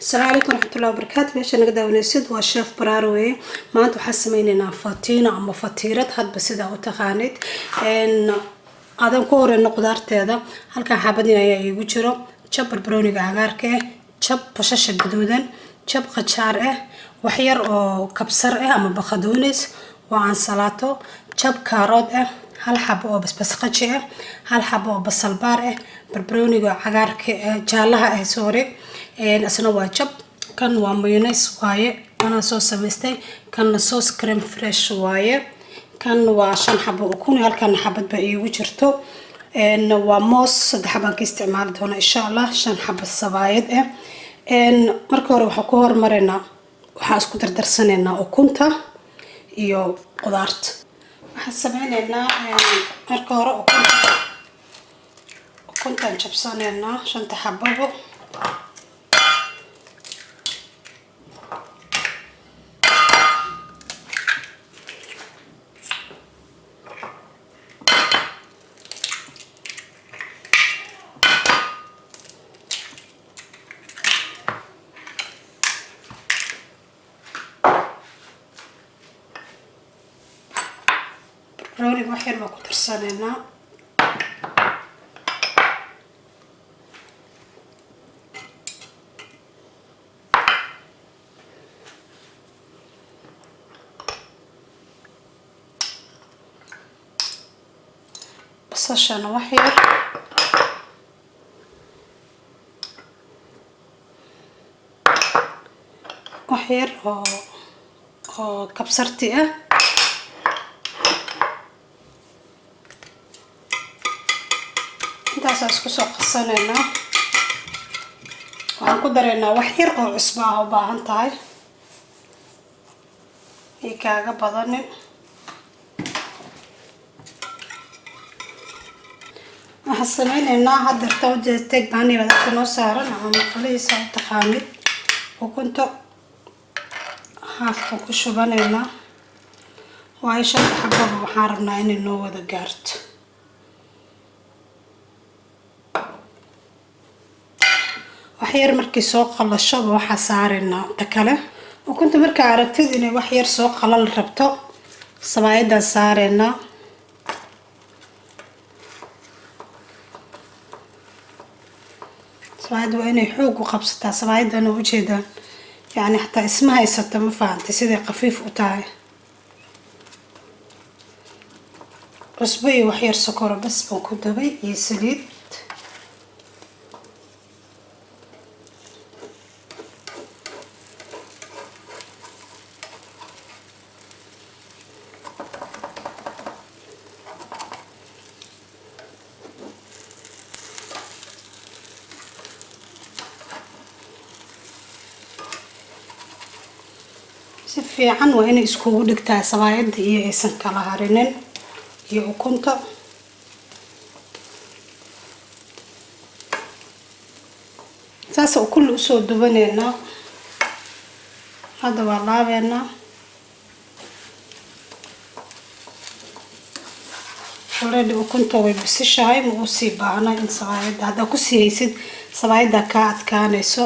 Asalaamu calaykum waraxmatullahi wabarakaatu. Meesha naga daawanaysid waa Chef Baraar weye. Maanta waxaan sameyneynaa fatiino ama fatiirad, hadba sidaa u taqaanid. Aadan ku horeyno qudaarteeda. Halkan xabadin ayaa iigu jiro: jab barbarooniga cagaarka ah, jab bashasha gaduudan, jab qajaar ah, waxyar oo kabsar ah ama baqadoonis waa ansalaato, jab kaarood ah, hal xabo oo basbas qaji ah, hal xabo oo basal baar ah, barbarooniga cagaarka jaalaha ah, sorry, isna waa jab. Kan waa mayonnaise waaye, anaa soo samaystay. Kanna sauce crème fraîche waaye. Kan waa shan xabo ukun, halkan xabad baa iigu jirto. Waa moos, saddex xabaan ka isticmaali doona insha Allah, shan xabo sabaayad ah. Marka hore waxaa ku hormaraynaa, waxaan isku dardarsanaynaa ukunta iyo qudaarta. Waxaan sameyneynaa marka hore ukunta. Ukuntaan jabsanaynaa, shanta xababo. Barbarooniga wax yar baan ku darsanaynaa. Basashana wax yar, wax yar oo kabsarti ah. Intaasaan isku soo qasanaynaa. Waxaan ku dareynaa wax yar oo cusbo ah. U baahan tahay iyo kaaga badanin. Waxaan sameyneynaa haddeerta ujeesteeg baaniba dadka noo saaran ama maqlihiisa u taqaanid. Ukunta haafkan ku shubanaynaa, waayo shanta xababa waxaan rabnaa inay noo wada gaarto. Wax yar markay soo qalashoba waxaa saaraynaa ta kale. Ukunta markaa aragtid inay wax yar soo qalal rabto, sabaayadaan saaraynaa. Sabaayadda waa inay xoog u qabsataa. Sabaayadana ujeedaan, yacni xataa isma haysato, ma fahantay siday khafiif u tahay? Cusbo iyo wax yar sokoro bas baan ku dabay iyo saliid. Si fiican waa inay iskugu dhigtaa sabaayadda iyo aysan kala harinin iyo ukunta. Saasa kulli usoo dubaneynaa. Hadda waa laabeynaa. Already ukunta way bisishahay, ma usii baahna in sabaayadda. Haddaa kusii haysid, sabaayadda kaa adkaanayso.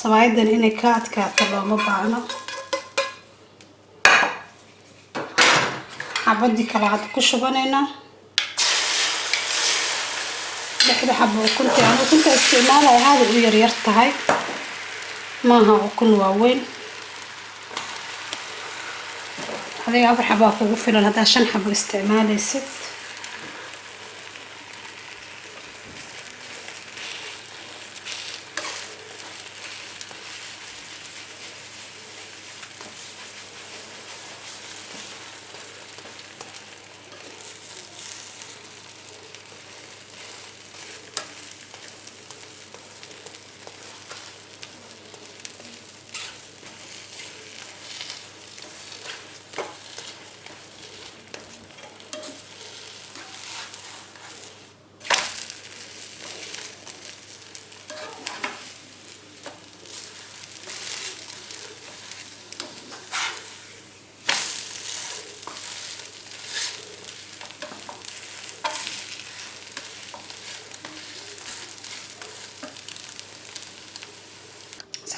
Sabaayadan inay kaa adkaato looma baahno. Xabadii kale hadda ku shubanaynaa, lixda xabo ukunta. Aan ukunta isticmaalaya aada u yaryar tahay, maaha ukun waaweyn. Adiga afar xabaa kugu filan haddaa shan xabo isticmaalaysid.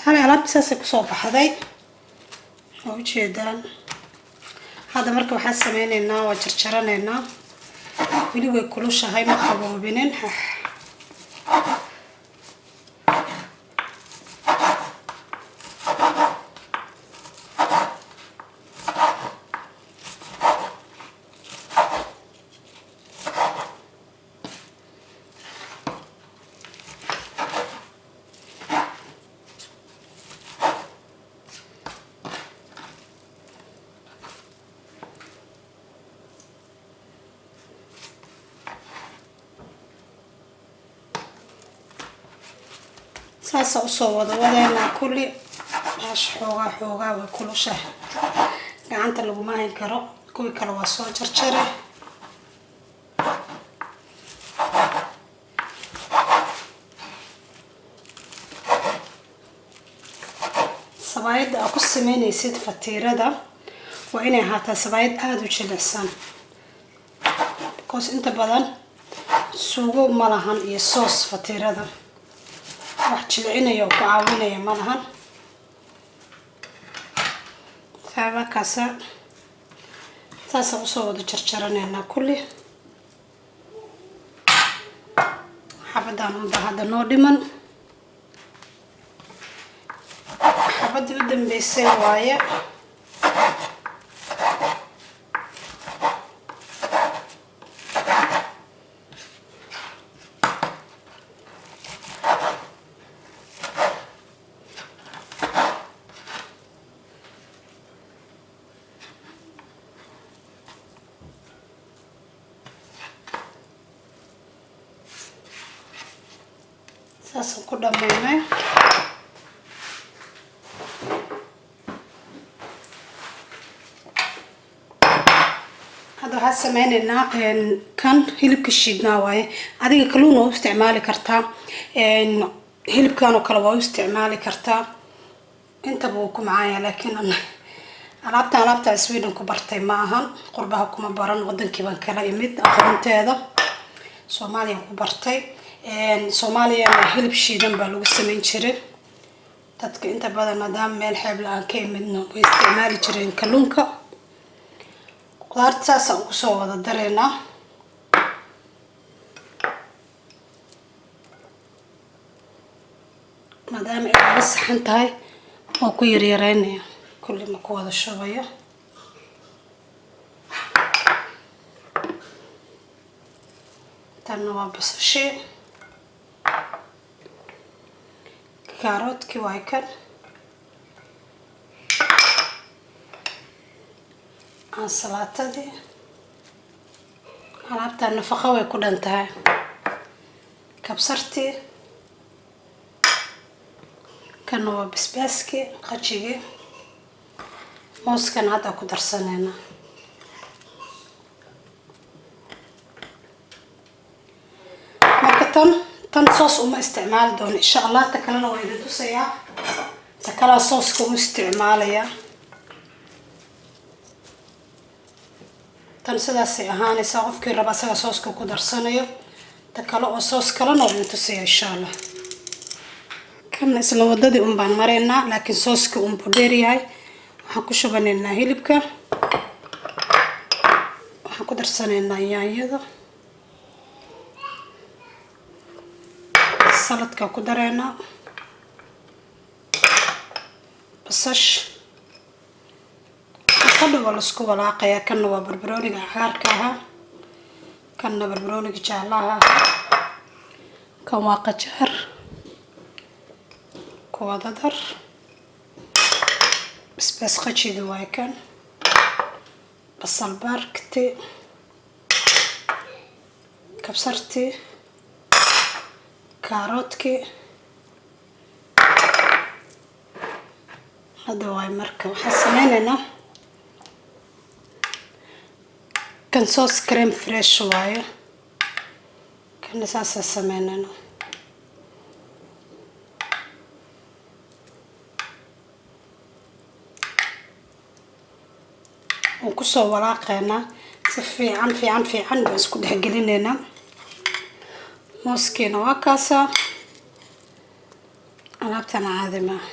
Asxaabi, alaabta saasay kusoo baxday, waa ujeedaan. Hadda marka waxaan sameyneynaa, waa jarjaraneynaa. Weli way kulushahay, ma qaboobinin. Saasa usoo wada wadeynaa kulli. Meesha xoogaa xoogaa way kulushahay, gacanta laguma hayn karo. Kuwii kale waa soo jarjare. Sabaayadda aa ku sameynaysid fatiirada waa inay ahaataa sabaayad aada u jilicsan, because inta badan suugo ma lahan iyo soos. Fatiirada wax jilcinaya oo ku caawinaya ma lahan. Saabakaasa saasaan usoo wada jarjaraneynaa kulli. Xabadaan unba hadda noo dhiman, xabadii u dambeysay waaye. Saasaan ku dhameynay. Hadda waxaan sameyneynaa kan hilibka shiidnaa waaye. Adiga kalluun waa u isticmaali kartaa, hilibkan oo kale waa u isticmaali kartaa, intaba wuu ku macaanya. Laakiin alaabtan alaabtaa Sweden ku bartay ma ahan, qurbaha kuma baran, wadankii baan kala imid aqoonteeda. Soomaaliyaan ku bartay. Soomaaliyana hilib shiidan baa lagu sameyn jiray. Dadka inta badan, maadaama meel xeebla aan ka imidno, way isticmaali jireen kalluunka. Qudaarta saasaan ugu soo wada dareynaa. Maadaama ay laba saxan tahay, waa ku yaryareynaya, kulli ma ku wada shubayo. Tanna waa basashii, kaaroodkii waay kan, ansalaatadii. Alaabtaa nafaqo way ku dhan tahay. Kabsartii, kanna waa basbaaskii qajigii. Mooskana hadda ku darsanayna. Marka tan soos uma isticmaali doono, insha Allah. Ta kalena waa idin tusayaa, ta kalea sooska u isticmaalayaa. Tan sidaasay ahaanaysaa, qofkii raba asaga sooska ku darsanayo. Ta kale oo soos kalena waa idin tusaya, insha Allah. Kana isla wadadii un baan maraynaa, laakiin sooska unbuu dheeryahay. Waxaan ku shubanaynaa hilibka, waxaan ku darsanaynaa yaanyada, saladka ku dareynaa, basash hadha waa laisku walaaqayaa. Kanna waa barbarooniga cagaarka ahaa, kanna barbarooniga jaalaha ahaa, kan waa qajaar kuwada dar, basbaas qajigi waay kan, basal baarkti, kabsartii, kaaroodkii hadda waay. Marka waxaan sameyneynaa kan sauce crème fraîche waaye, kana saasaa sameyneyna. Waan kusoo walaaqeynaa si fiican fiican fiican baan isku dhexgelineynaa. Mooskiina waa kaasaa. Alaabtan caadi maaha.